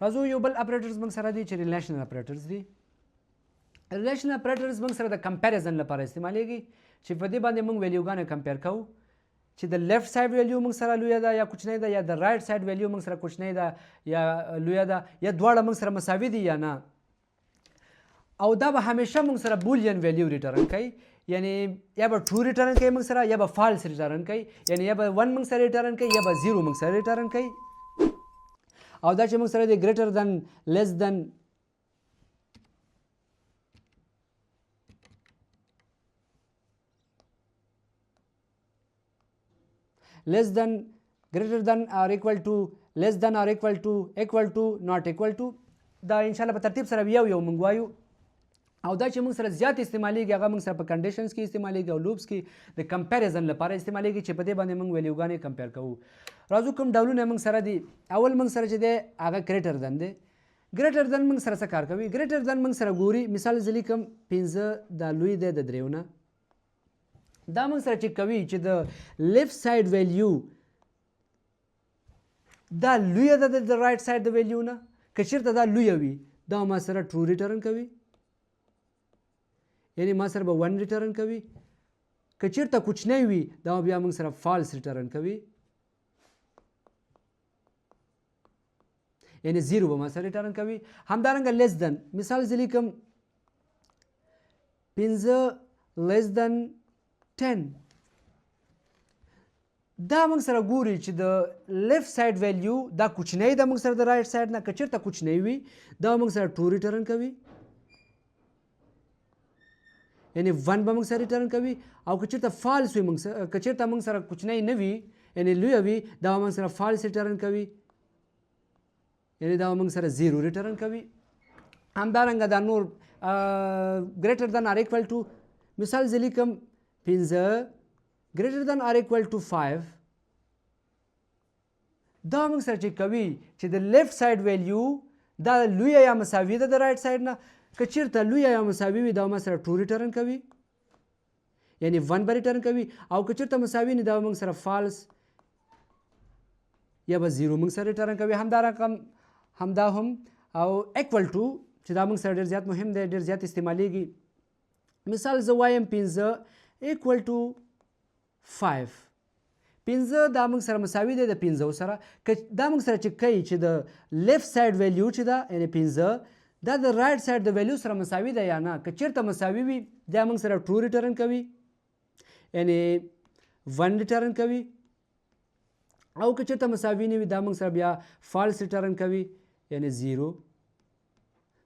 راځو یو بل اپریټرز موږ سره دي چې ریلیشنل اپریټرز دي. ریلیشنل اپریټرز موږ سره د کمپیریزن لپاره استعمالیږي چې په دې باندې موږ ویلیوګانې کمپیر کوو چې د لیفټ سایډ ویلیو موږ سره لویه ده یا کوچنۍ ده، یا د رایټ سایډ ویلیو موږ سره کوچنۍ ده یا لویه ده، یا دواړه موږ سره مساوي دي یا نه. او دا به همیشه موږ سره بولین ویلیو ریټرن کوي، یعنی یا به ټرو ریټرن کوي موږ سره، یا به فالس ریټرن کوي، یعنی یا به 1 موږ سره ریټرن کوي یا به 0 موږ سره ریټرن کوي. او دا چې موږ سره دی ګریټر دن، لیس دن، less than, greater than or equal to, less than or equal to, equal to, not equal to، دا ان شاء الله په ترتیب سره یو یو مونږ وایو. او دا چې مونږ سره زیات استعمالیږي هغه مونږ سره په کنډیشنز کې استعمالیږي او لوپس کې د کمپیریزن لپاره استعمالیږي چې په دې باندې مونږ ویلیوګانې کمپیر کوو. راځو کوم ډولونه مونږ سره دي. اول مونږ سره چې دی هغه ګریټر دن دی. ګریټر دن مونږ سره څه کار کوي؟ ګریټر دن مونږ سره ګوري، مثال زه لیکم 5 دا لوی دی د دریو نه، دا موږ سره چک کوي چې د لیفټ سایډ ویلیو دا لویه ده د رایټ سایډ د ویلیو نه، که چېرته دا لویه وي دا ما سره ټرو ریټرن کوي، یعنی ما سره به 1 ریټرن کوي. که چېرته کوچنی وي دا بیا موږ سره فالس ریټرن کوي، یعنی 0 به ما سره ریټرن کوي. همدارنګه لیس دن، مثال زه لیکم 5 less than 10، دا موږ سره ګوري چې د لیفټ سایډ ویلیو دا کوچنی ده موږ سره د رایټ سایډ نه، که چېرته کوچنی وي دا موږ سره ټرو ریټرن کوي، یعنی 1 به موږ سره ریټرن کوي. او که چېرته فالس وي موږ سره، که چېرته موږ سره کوچنی نه وي یعنی لویه وي دا موږ سره فالس ریټرن کوي، یعنی دا موږ سره 0 ریټرن کوي. همدارنګه دا نور ګریټر دن ار ایکوال ټو، مثال زه لیکم 5 greater than or equal to 5، دا موږ سره چک کوي چې د لیفټ سایډ ویلیو دا لویه یا مساوي ده د رایټ سایډ نه، که چېرته لویه یا مساوي وي دا موږ سره ټرو ریټرن کوي، یعنی 1 به ریټرن کوي. او که چېرته مساوي نه دا موږ سره فالس یا به 0 موږ سره ریټرن کوي. همدا رقم همدا هم او ایکوال ټو چې دا موږ سره ډېر زیات مهم دی، ډېر زیات استعمالیږي. مثال زه وایم 5 ایکوال ټو 5، 5 دا موږ سره مساوي دی د 5 سره، که دا موږ سره چک کوي چې د لیفټ سایډ ویلیو چې ده یعنی 5 دا د رایټ سایډ د ویلیو سره مساوي ده یا نه، که چېرته مساوي وي دا موږ سره ټرو ریټرن کوي، یعنی 1 ریټرن کوي. او که چېرته مساوي نه وي دا موږ سره بیا فالس ریټرن کوي، یعنی 0،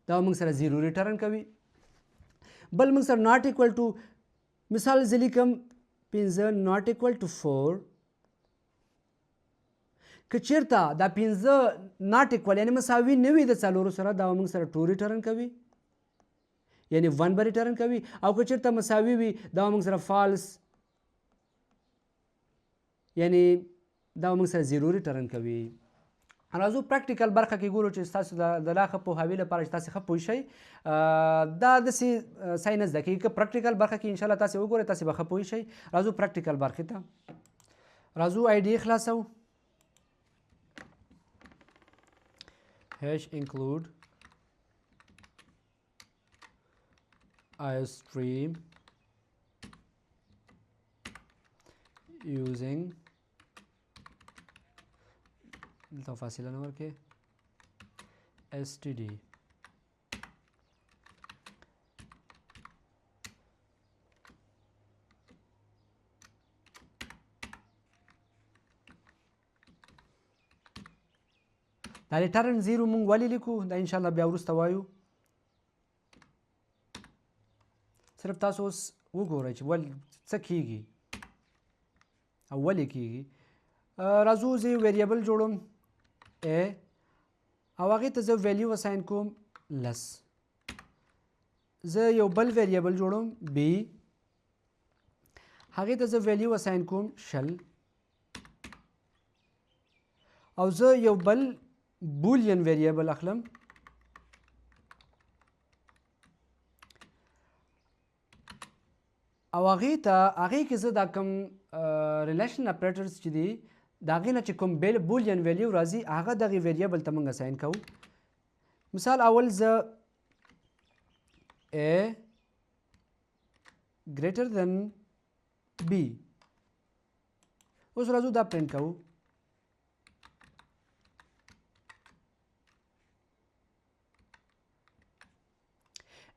دا موږ سره 0 ریټرن کوي. بل موږ سره ناټ ایکوال ټو، مثال زه لیکم 5 ناټ ایکوال ټو 4، که چېرته دا 5 ناټ ایکوال یعنی مساوي نه وي د 4 سره دا موږ سره ټرو ریټرن کوي، یعنی 1 به ریټرن کوي. او که چېرته مساوي وي دا موږ سره فالس یعنی دا موږ سره 0 ریټرن کوي. راځو پریکټیکل برخه کې ګورو چې ستاسو د لا ښه پوهاوي لپاره چې تاسې ښه پوه شئ. دا داسې ساینس نه زده کېږي، که پریکټیکل برخه کې انشاءالله تاسې وګورئ تاسې به ښه پوه شئ. راځو پریکټیکل برخې ته، راځو آی ډي خلاصو. hash include iostream using دلته فاصله نه ورکې std. دا ریټرن 0 مونږ ولې لیکو دا انشاءالله بیا وروسته وایو. صرف تاسو اوس وګورئ چې ول څه کیږي او ولې کیږي. راځو زه یو ویریبل جوړوم ا او هغې ته زه ویلیو اساین کوم لس. زه یو بل ویریبل جوړوم بی، هغې ته زه ویلیو اساین کوم 20. او زه یو بل بولین ویریبل اخلم او هغې ته هغې کې زه دا کوم ریلیشن اپریټرز چې دي د هغې نه چې کوم بولین ویلیو راځي هغه دغې ویریبل ته موږ اساین کوو. مثال اول زه A greater than B، اوس راځو دا پرنټ کوو.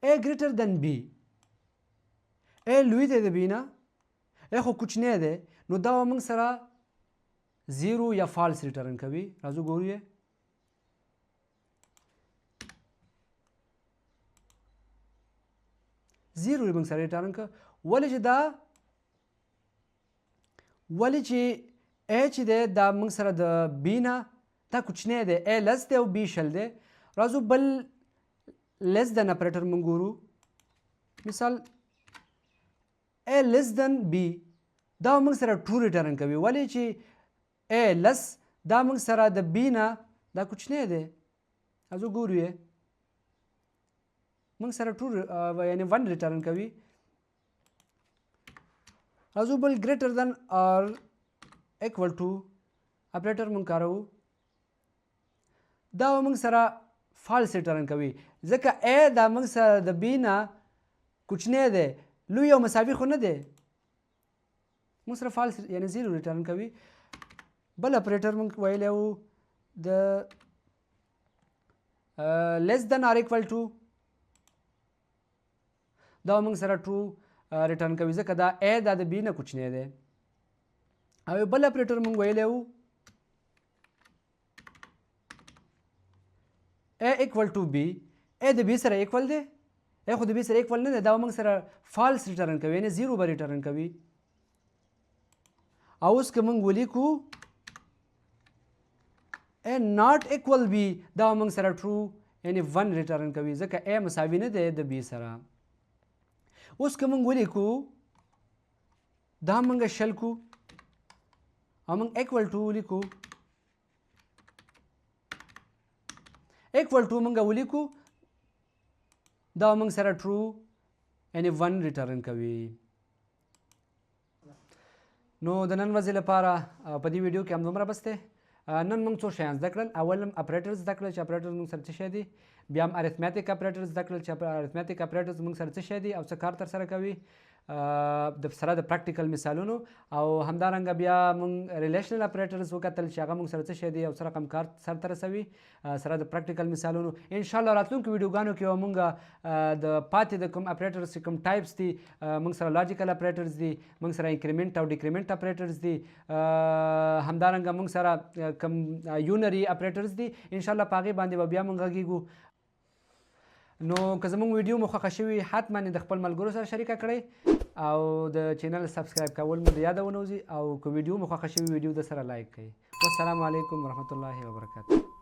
A greater than B، A لوی دی د B نه، A خو کوچنی دی، نو دا به موږ سره 0 یا false return کوي. راځو ګورو یې. 0 یې موږ سره return کړ. ولې چې دا، ولې چې A چې دی دا موږ سره د B نه دا کوچنی دی، A لس دی او B 20 دی. راځو بل less than operator موږ ګورو. مثال A less than B، دا موږ سره 2 return کوي. ولې چې A لس دا موږ سره د B نه دا کوچنی دی. راځو ګورو یې، موږ سره 2 یعنی 1 return کوي. راځو بل greater than or equal to operator موږ کاروو. دا موږ سره false return کوي، ځکه A دا موږ سره د B نه کوچنی دی، لوی او مساوي خو نه دی، موږ سره false یعنی 0 return کوي. بل operator موږ ویلی وو د less than or equal to، دا موږ سره 2 return کوي، ځکه دا A دا د B نه کوچنی دی. او بل operator موږ ویلی وو A equal to B، A د B سره equal دی، A خو د B سره equal نه دی، دا موږ سره false return کوي، یعنی 0 به return کوي. او اوس که موږ ولیکو A not equal B، دا موږ سره true یعنی 1 return کوي، ځکه A مساوي نه دی د B سره. اوس که موږ ولیکو دا موږ 20 کو او موږ equal to ولیکو، equal to موږ ولیکو، دا موږ سره true یعنی 1 return کوي. نو د نن ورځې لپاره په دې ویډیو کې همدومره بس دی. نن موږ څو شیان زده کړل. اول هم operators زده کړل چې operators موږ سره څه شی دي، بیا هم arithmetic operators زده کړل چې arithmetic operators موږ سره څه شی دي او څه کار ترسره کوي، د سره د practical مثالونو. او همدارنګه بیا موږ relational operators وکتل چې هغه موږ سره څه شی دي او څه رقم کار سرته رسوي، سره د practical مثالونو. انشاءالله راتلونکو ویډیوګانو کې به موږ د پاتې د کوم operators چې کوم types دي، موږ سره logical operators دي، موږ سره increment او decrement operators دي، همدارنګه موږ سره کوم unary operators دي، انشاءالله په هغې باندې به بیا موږ غږېږو. نو که زموږ ویډیو مو خوښه شوي، حتما یې د خپل ملګرو سره شریکه کړئ او د channel subscribe کول مو د یاده ونه وځي، او که ویډیو مو خوښه شوي، ویډیو د سره like کړئ. والسلام علیکم ورحمت الله وبرکاته.